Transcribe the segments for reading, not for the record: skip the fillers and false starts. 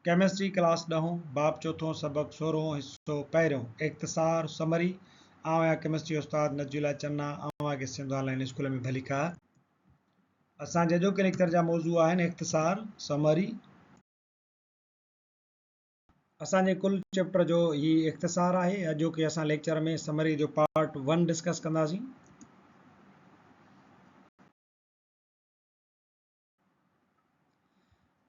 Chemistry class ڏهون، باب چوٿون، سبق سورهون، حصو پهريون، اختصار، Summary، آئون آهيان ڪيمسٽري استاد نجي الله چنا، اوهان کي سنڌ آن لائين اسڪول ۾ ڀليڪار. اسان جي اڄوڪي ليڪچر جا موضوع آهن اختصار، Summary. اسان جي ڪل چيپٽر جو هي اختصار آهي. اڄوڪي اسان ليڪچر ۾ سمري جو پارٽ ون ڊسڪس ڪنداسين.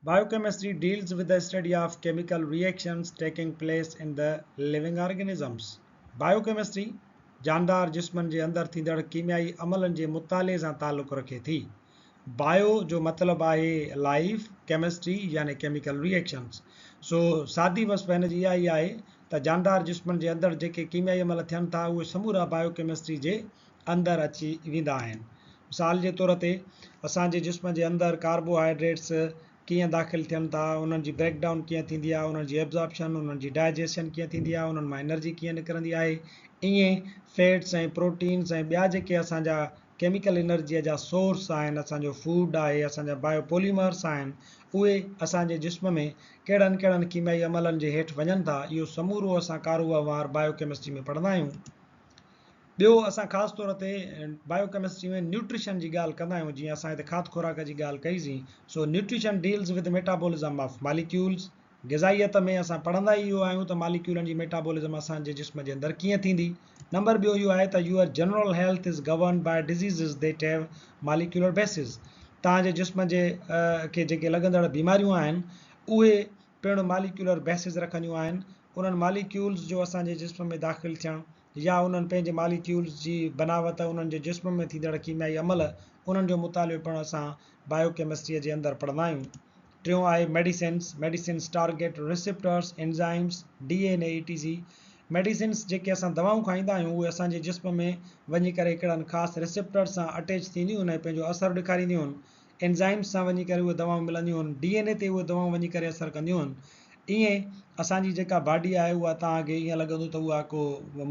Biochemistry deals with the study of chemical reactions taking place in the living organisms. Biochemistry جاندار جسمن جي اندر ٿيندڙ ڪيميائي عملن جي مطالعي سان تعلق رکي ٿي. بايو جو مطلب آهي لائيف، ڪيمسٽري يعني ڪيميڪل ريئيڪشنز. سو سادي وصف هن جي اها ئي آهي ته جاندار جسمن جي اندر جيڪي ڪيميائي عمل ٿين ٿا اهي سمورا بايوڪيمسٽري جي اندر اچي ويندا آهن. مثال جي طور تي اسان جي جسم جي اندر ڪاربوهائيڊريٽس ڪيئن داخل ٿين ٿا، انهن جي بريڪ ڊائون ڪيئن ٿيندي آهي، انهن جي ايبزارپشن، انهن جي ڊائجيشن ڪيئن ٿيندي آهي، انهن مان انرجي ڪيئن نڪرندي آهي، ائين فيٽس ۽ پروٽينس ۽ ٻيا جيڪي اسان جا ڪيميڪل انرجيء جا سورس آهن، اسان جو فوڊ آهي، اسان جا بايو پوليمرس آهن، اهي اسان جي جسم ۾ ڪهڙن ڪهڙن ڪيميائي عملن جي هيٺ وڃن ٿا، اهو سمورو اسان ڪاروهنوار بايو ڪيمسٽري ۾ پڙهندا آهيون. ٻيو اسان خاص طور تي بايو ڪيمسٽري ۾ نيوٽريشن جي ڳالهه ڪندا آهيون جيئن اسان هتي کاڌ خوراڪ جي ڳالهه ڪئي سين سو nutrition deals with metabolism of molecules غذائيت ۾ اسان پڙهندا ئي اهو آهيون ته ماليڪيولن جي ميٽابولزم اسان جي جسم جي اندر ڪيئن ٿيندي نمبر ٻيو اهو آهي ته your general health is governed by diseases that have molecular basis توهان جي جسم جي کي جيڪي لڳندڙ بيماريون آهن اهي پڻ ماليڪيولر بيسز رکنديون آهن انهن ماليڪيولز جو اسان جي جسم ۾ داخل ٿيڻ يا انهن پنهنجي ماليڪيولز جي بناوت، انهن جي جسم ۾ ٿيندڙ ڪيميائي عمل، انهن جو مطالعو پڻ اسان بايو ڪيمسٽريء جي اندر پڙهندا آهيون. ٽيون آهي medicines, medicines target receptors, enzymes, D N A E T C. Medicines جيڪي اسان دوائون کائيندا آهيون اهي اسان جي جسم ۾ وڃي ڪري هڪڙن خاص ريسيپٽرز سان اٽيچ ٿينديون آهن ۽ پنهنجو اثر ڏيکارينديون آهن. انزائمز سان وڃي ڪري اهي دوائون ملنديون هن، ڊي اين اي تي اهي دوائون وڃي ڪري اثر ڪنديون هن. ائين اسان جي جيڪا باڊي آهي اها توهان کي ائين لڳندو ته اها ڪو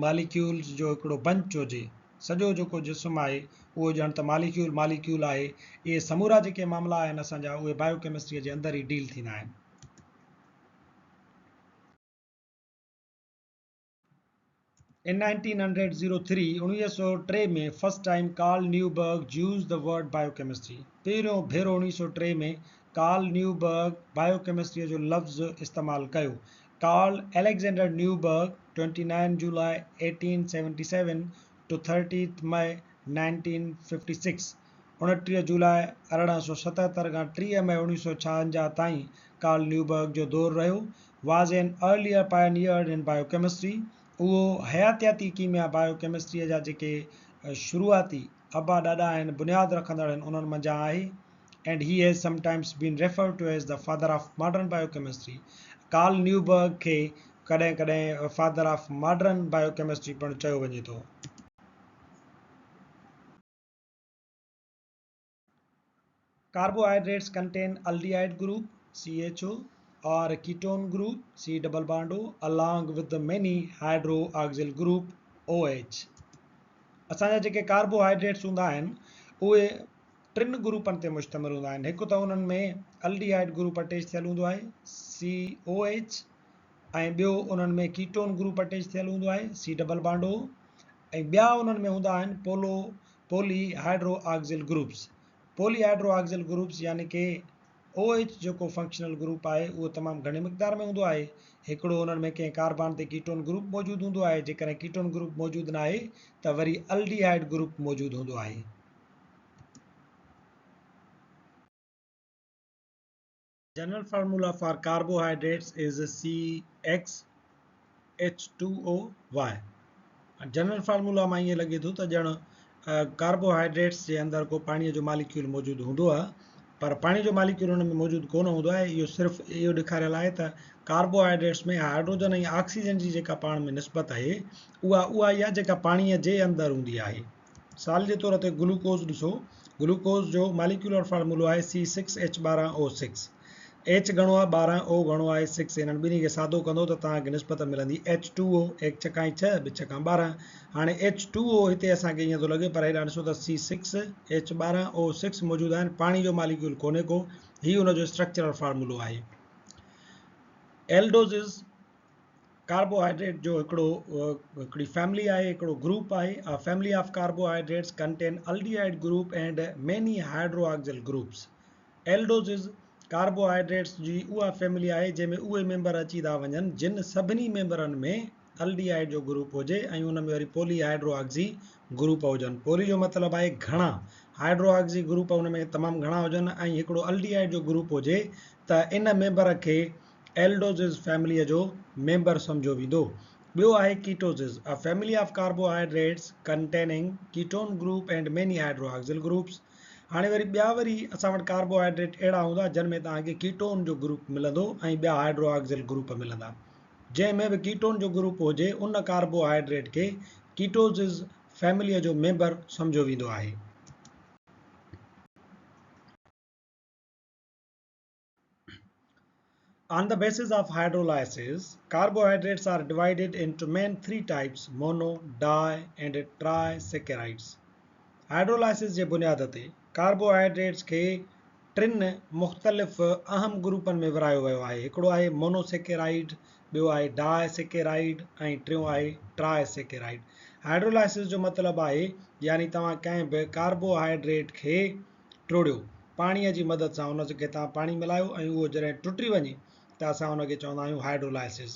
ماليڪيولز جو هڪڙو بنچ هجي. سڄو جيڪو جسم آهي اهو ڄڻ ته ماليڪيول ماليڪيول آهي. اهي سمورا جيڪي معاملا آهن اسان جا اهي بايو ڪيمسٽريء جي اندر ئي ڊيل ٿيندا آهن. In 1903، 1903 ۾، first time Carl Neuberg used the word biochemistry، پهريون ڀيرو 1903 ۾ ڪارل نيوبرگ بايوڪيمسٽريء جو لفظ استعمال ڪيو. Carl Alexander Neuberg, 29 July 1877 to 30th May 1956، 29 جولاء 1877 کان 30 مئي 1956 تائين ڪارل نيوبرگ جو دور رهيو، was an earlier pioneer in biochemistry، اهو حياتياتي ڪيميا Biochemistry جا جيڪي شروعاتي ابا ڏاڏا آهن، بنياد رکندڙ آهن، انهن منجهان آهي and he has sometimes been referred to as the father of modern biochemistry. Carl Neuberg کي ڪڏهن ڪڏهن فادر آف ماڊرن بايوڪيمسٽري پڻ چيو وڃي ٿو. Carbohydrates contain aldehyde group, CHO, or ketone group, C double bond O, along with the many hydroxyl group, OH. اسان جا جيڪي ڪاربوهائيڊريٽس هوندا آهن اهي ٽن گروپن تي مشتمل هوندا آهن هڪ ته انهن ۾ الڊيهائيڊ گروپ اٽيچ ٿيل هوندو آهي COH ۽ ٻيو انهن ۾ ڪيٽون گروپ اٽيچ ٿيل هوندو آهي سي ڊبل بانڊ او ۽ ٻيا انهن ۾ هوندا آهن polo poly hydroxyl groups, poly hydroxyl groups يعني ڪي او ايڇ جيڪو فنڪشنل گروپ آهي اهو تمام گهڻي مقدار ۾ هوندو آهي. هڪڙو انهن ۾ ڪنهن ڪاربان تي ڪيٽون گروپ موجود هوندو آهي، جيڪڏهن ڪيٽون گروپ موجود ناهي ته وري الڊيهائيڊ گروپ موجود هوندو آهي. General formula for carbohydrates is CXH2OY. General formula مان ائين لڳي ٿو ته ڄڻ ڪاربوهائيڊريٽس جي اندر ڪو پاڻيء جو ماليڪيول موجود هوندو آهي پر پاڻي جو ماليڪيول ان ۾ موجود ڪونه هوندو آهي. اهو صرف اهو ڏيکاريل آهي ته ڪاربوهائيڊريٽس ۾ هائيڊروجن ۽ آڪسيجن جي جيڪا پاڻ ۾ نسبت آهي اها اها ئي آهي جيڪا پاڻيء جي اندر هوندي آهي. مثال جي طور تي گلوڪوز ڏسو، گلوڪوز جو ماليڪيولر فارمولو آهي C six H 12 O six. H گهڻو آهي 12، او گهڻو آهي سڪس. انهن ٻنهي کي سادو ڪندو ته توهان کي نسبت ملندي ايڇ ٽو او، ايڪ ڇڪان ڇهه، ٻه ڇڪان 12. هاڻي ايڇ ٽو او هتي اسان کي ائين ٿو لڳي پر هيڏانهن ڏسو ته C six H 12 O six موجود آهن، پاڻي جو ماليڪيول ڪونهي ڪو. هي ان جو اسٽرڪچرل فارمولو آهي. ايلڊوزز ڪاربوهائيڊريٽ جو هڪڙو هڪڙي فيملي آهي، هڪڙو گروپ آهي. A family of carbohydrates contain aldehyde group and many hydroxyl groups. Aldoses carbohydrates جي اها فيملي آهي جنهن ۾ اهي ميمبر اچي ٿا وڃن جن سڀني ميمبرن ۾ الڊيهائيڊ جو گروپ هجي ۽ ان ۾ وري پولي هائيڊروآڪسي گروپ هجن. پولي جو مطلب آهي گهڻا، هائيڊروآڪسي گروپ ان ۾ تمام گهڻا هجن ۽ هڪڙو الڊيهائيڊ جو گروپ هجي ته ان ميمبر کي ايلڊوزز فيمليء جو ميمبر سمجهيو ويندو. ٻيو آهي ketoses, a family of carbohydrates containing ketone group and many hydroxyl groups. هاڻي وري ٻيا وري اسان وٽ ڪاربوهائيڊريٽ اهڙا هوندا جن ۾ توهان کي ڪيٽون جو گروپ ملندو ۽ ٻيا هائيڊروآڪسل گروپ ملندا. جنهن ۾ به ڪيٽون جو گروپ هجي ان ڪاربوهائيڊريٽ کي ڪيٽوزز فيمليء جو ميمبر سمجهيو ويندو آهي. On the basis of hydrolysis, carbohydrates are divided into main three types, mono, di and trisaccharides. Hydrolysis جي بنياد تي ڪاربوهائيڊريٽس کي ٽن مختلف اهم گروپن ۾ ورهايو ويو آهي. هڪڙو آهي مونوسيڪيرائيڊ، ٻيو آهي ڊاء سيڪيرائيڊ ۽ ٽيون آهي ٽراء سيڪيرائيڊ. هائيڊرولائسس جو مطلب آهي يعني توهان ڪنهن به ڪاربوهائيڊريٽ کي ٽوڙيو، پاڻيء جي مدد سان ان کي توهان پاڻي ملايو ۽ اهو جڏهن ٽٽي وڃي ته اسان ان کي چوندا آهيون هائيڊرولائسز.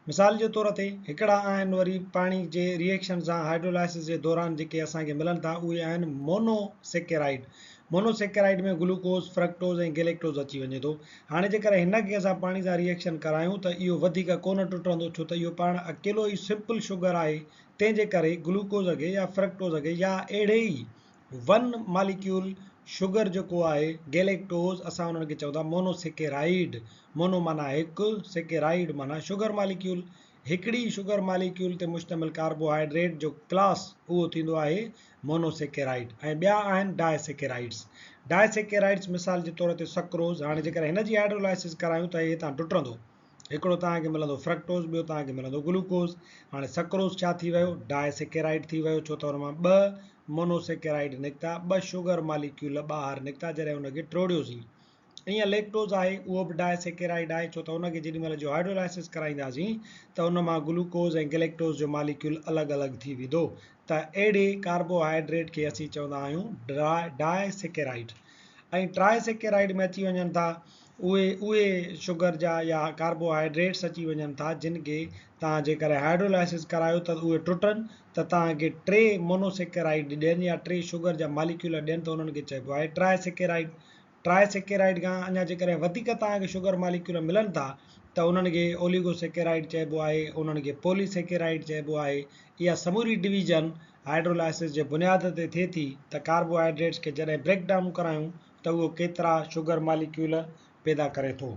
مثال جي طور تي هڪڙا آهن وري پاڻي جي ريئيڪشن سان هائيڊرولائسز جي دوران جيڪي اسان کي ملن ٿا اهي آهن مونو سيڪيرائيڊ. مونو سيڪيرائيڊ ۾ گلوڪوز، فرڪٽوز ۽ گليڪٽوز اچي وڃي ٿو. هاڻي جيڪڏهن هن کي اسان پاڻي سان ريئيڪشن ڪرايون ته اهو وڌيڪ ڪونه ٽٽندو ڇو ته اهو پاڻ اڪيلو ئي سمپل شگر آهي تنهن جي ڪري گلوڪوز کي يا فرڪٽوز کي يا اهڙي ئي ون ماليڪيول شگر جيڪو آهي گيليڪٽوز اسان انهن کي چئون ٿا مونو سيڪيرائيڊ مونو معنيٰ هڪ سيڪيرائيڊ معنيٰ شگر ماليڪيول هڪڙي شگر ماليڪيول تي مشتمل ڪاربوهائيڊريٽ جو ڪلاس اهو ٿيندو آهي مونو سيڪيرائيڊ ۽ ٻيا آهن ڊاء سيڪيرائيڊس ڊاء سيڪيرائيڊس مثال جي طور تي سڪروز هاڻي جيڪڏهن هن جي هائيڊرولائسز ڪرايون ته هي هتان ٽٽندو هڪڙو توهان کي ملندو فرڪٽوز ٻيو توهان کي ملندو گلوڪوز. هاڻي سڪروز ڇا ٿي ويو؟ ڊاء سيڪيرائيڊ ٿي ويو ڇو ته ان مان ٻه مونوسيڪيرائيڊ نڪتا، ٻه شگر ماليڪيول ٻاهر نڪتا جڏهن ان کي ٽوڙيوسين. ائين ليڪٽوز آهي اهو به ڊاء سيڪيرائيڊ آهي ڇو ته ان کي جيڏي مهل جو هائيڊرولائسز ڪرائينداسين ته ان مان گلوڪوز ۽ گليڪٽوز جو ماليڪيول الڳ الڳ ٿي ويندو ته اهڙي ڪاربوهائيڊريٽ کي اسين چوندا آهيون ڊاء سيڪيرائيڊ ۽ ٽراء سيڪيرائيڊ ۾ اچي وڃن ٿا اهي اهي شگر جا يا ڪاربوهائيڊريٽس اچي وڃن ٿا جن کي توهان جيڪڏهن هائيڊرولائسز ڪرايو ته اهي ٽٽن ته توهان کي ٽي مونوسيڪيرائيڊ ڏين يا ٽي شگر جا ماليڪيول ڏين ته انهن کي چئبو آهي ٽرائسيڪيرائيڊ. ٽرائسيڪيرائيڊ کان اڃا جيڪڏهن وڌيڪ توهان کي شگر ماليڪيول ملن ٿا ته انهن کي اوليگوسيڪيرائيڊ چئبو آهي، انهن کي پوليسيڪيرائيڊ چئبو آهي. اها سموري ڊويزن هائيڊرولائسز جي بنياد تي ٿئي ٿي ته ڪاربوهائيڊريٽس کي جڏهن بريڪ ڊائون ڪرايون ته اهو ڪيترا شگر ماليڪيول پيدا ڪري ٿو.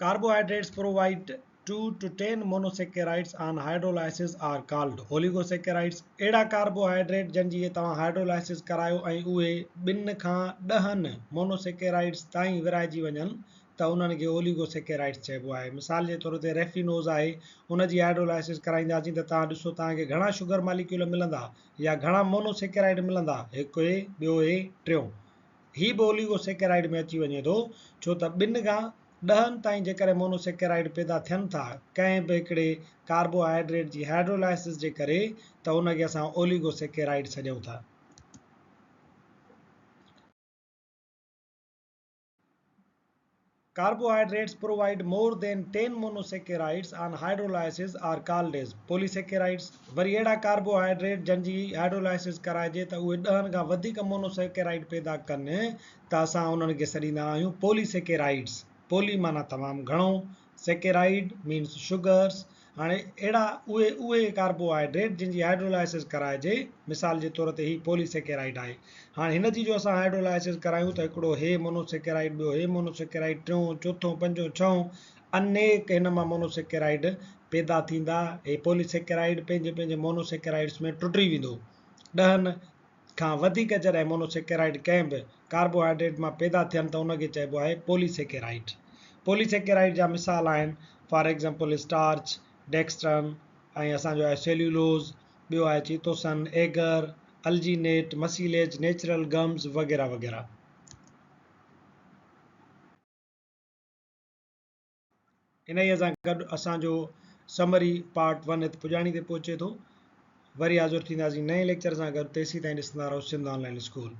Carbohydrates provide two to ten monosaccharides on hydrolysis are called oligosaccharides. اهڙا ڪاربوهائيڊريٽ جن جي توهان هائيڊرولائسز ڪرايو ۽ اهي ٻن کان ڏهن مونوسيڪيرائيڊس تائين ورهائجي وڃن ته انهن کي اوليگوسيڪيرائيڊس چئبو آهي. مثال جي طور تي ريفينوز آهي، ان جي هائيڊرولائسز ڪرائينداسين ته توهان ڏسو توهان کي گهڻا شگر ماليڪيول ملندا يا گهڻا مونوسيڪيرائيڊ ملندا، هڪ هي، ٻيو هي، ٽيون. هي به اوليگوسيڪيرائيڊ ۾ اچي وڃي ٿو، ڇو ته ٻن کان ڏهن تائين جيڪڏهن مونوسيڪيرائيڊ پيدا ٿين ٿا ڪنهن به هڪڙي ڪاربوهائيڊريٽ جي هائيڊرولائسز جي ڪري ته ان کي اسان اوليگوسيڪيرائيڊ سڏيون ٿا. Carbohydrates provide more than ten monosaccharides on hydrolysis are called as polysaccharides. وري اهڙا ڪاربوهائيڊريٽ جن جي هائيڊرولائسز ڪرائجي ته اهي ڏهن کان وڌيڪ مونوسيڪيرائيڊ پيدا ڪن ته اسان انهن کي سڏيندا آهيون پوليسيڪيرائيڊس. پولي معنيٰ تمام گهڻو، سيڪيرائيڊ مينس شگرس. هاڻي اهڙا اهي اهي ڪاربوهائيڊريٽ جن جي هائيڊرولائسز ڪرائجي، مثال جي طور تي هي پوليسيڪيرائيڊ آهي. هاڻي هن جي جو اسان هائيڊرولائسز ڪرايون ته هڪڙو هي مونوسيڪيرائيڊ، ٻيو هي مونوسيڪيرائيڊ، ٽيون، چوٿون، پنجون، ڇهون، انيڪ هن مان مونوسيڪيرائيڊ پيدا ٿيندا. هي پوليسيڪيرائيڊ پنهنجي پنهنجي مونوسيڪيرائيڊس ۾ ٽٽي ويندو. ڏهن کان وڌيڪ جڏهن مونوسيڪيرائيڊ ڪنهن به ڪاربوهائيڊريٽ مان پيدا ٿين ته ان کي چئبو آهي پوليسيڪيرائيڊ. پوليسيڪيرائيڊ جا مثال آهن فار ايگزامپل اسٽارچ، ڊيڪسٽرن ۽ اسان جو آهي سيليولوز، ٻيو آهي chitosan, agar, alginate, mucilage, natural gums وغيره وغيره. انهيء سان گڏ اسان جو سمري پارٽ ون هت پڄاڻي تي پهچي ٿو. وري حاضر ٿينداسين نئين ليڪچر سان گڏ تيسين تائين ڏسندا رهو سنڌ آن لائين اسڪول.